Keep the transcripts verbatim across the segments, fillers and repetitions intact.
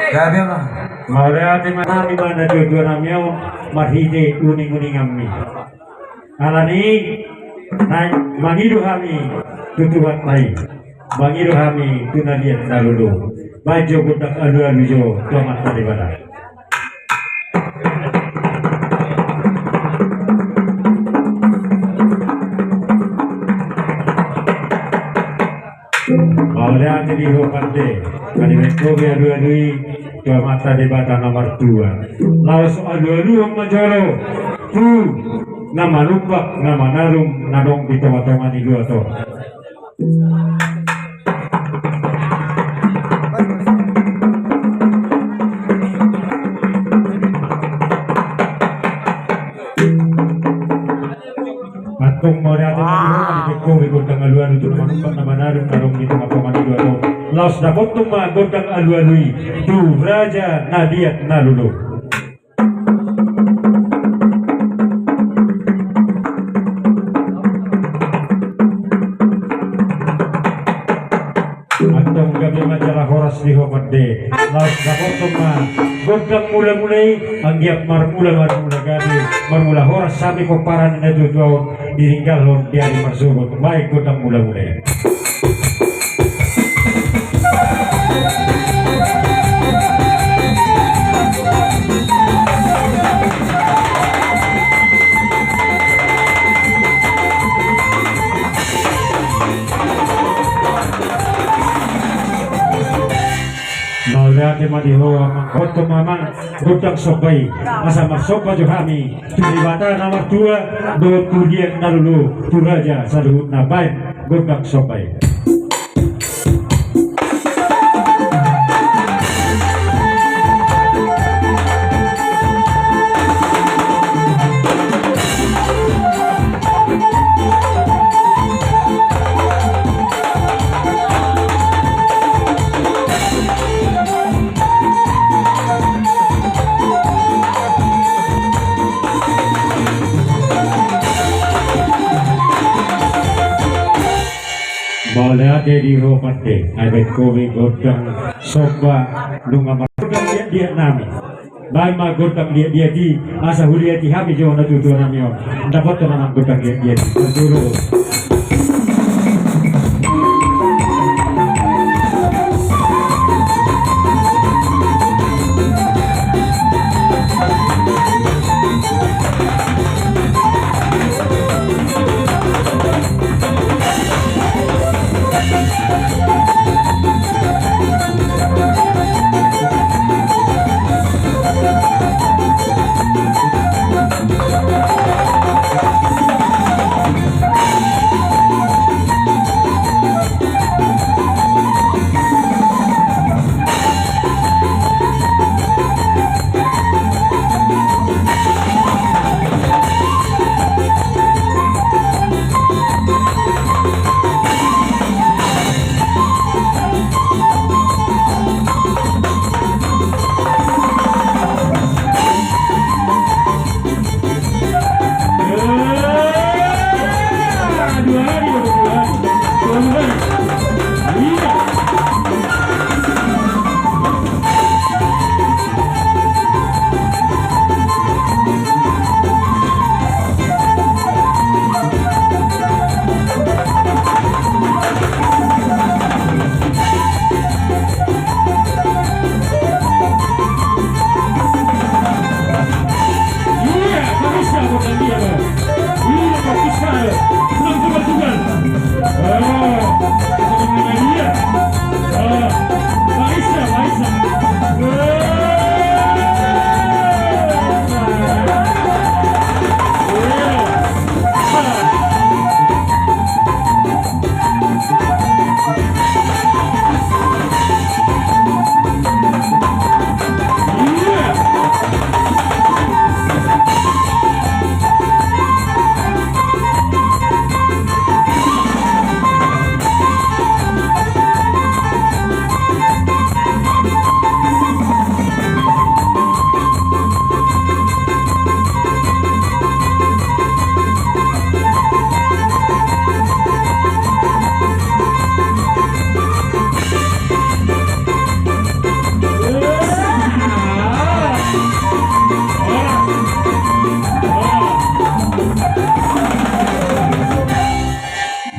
Gabe ma. Mauliate ma nami ma na tuatua nami on marhite uninguninganmi. Alani i na mangido hami tu Tuhanta i, mangido hami tu na liat na lolo. Baen jo gondang alualu jo tu Amanta Debata. Mauliate di ho pande, na dibaen ho be alualu i tu Amanta Debata na martua. Laos alualuhon ma jolo tu na manumpak na manalum na adong di tongatonga ni luat on. Antong mauliate ma di ho, na dibaen ho be gondang alualu tu na manumpak na manalum na adong di tongatonga ni luat on. Laos dapothon ma gondang alualu i tu raja na liat na lolo. Antong gabe ma jala horas di ho pande. Laos dapothon ma gondang mulamula i, anggiat marmula marmula gabe, marmula horas hami pomparan ni na tuatua on ditinggalhon di ari marsogot. Baen gondang mulamula i. Mauliate ma di ho amang, boto ma amang gondang somba i, asa marsomba jo hami tu Debata na martua dohot tu liat na lolo, tu raja saluhutna. Baen gondang somba i. Mauliate di ho pande, ai baen ho be gondang somba nunga mar-, gondang liatliat nami. Baen ma gondang liatliat i, asa huliati hami jo na tuatua nami on. Dapothon ma gondang liatliat i. Parjolo.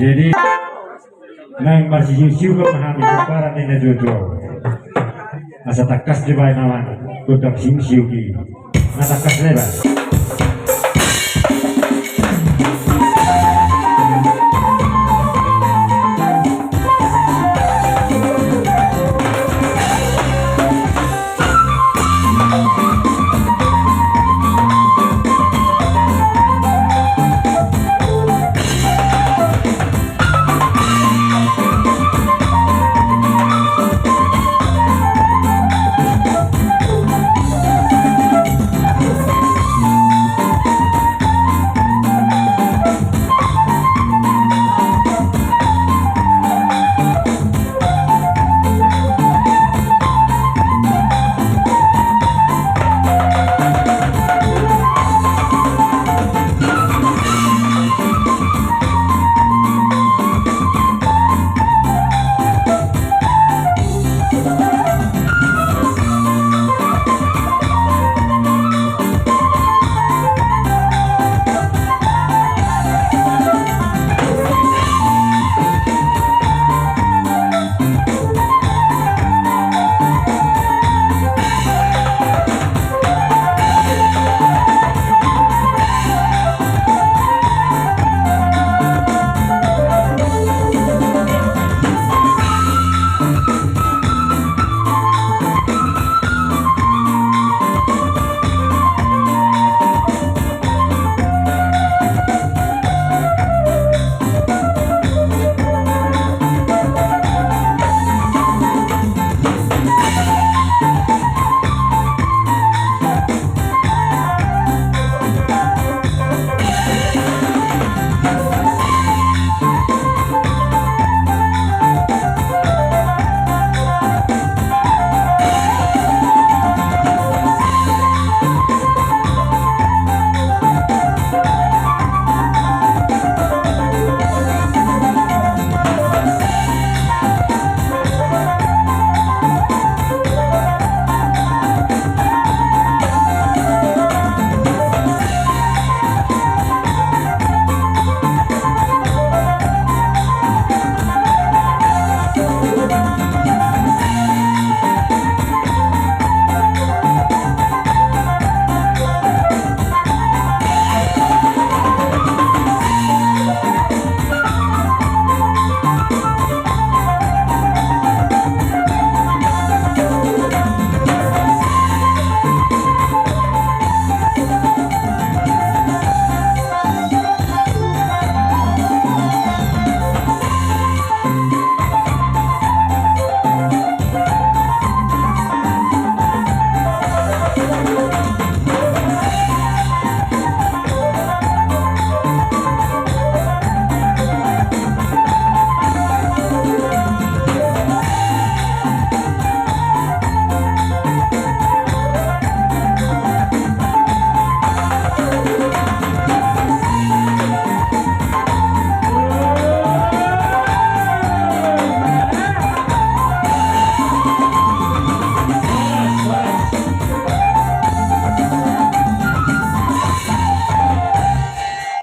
Jadi naeng marsisiusiuhon ma hami pomparan ni natuatua on. Asa tangkas dibaen amang gondang siusiuh i. Na tangkas leba.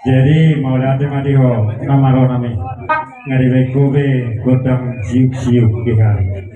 Jadi mauliate ma di ho na marona mi. Nga dibaen ho be gondang siuk-siuk di hami.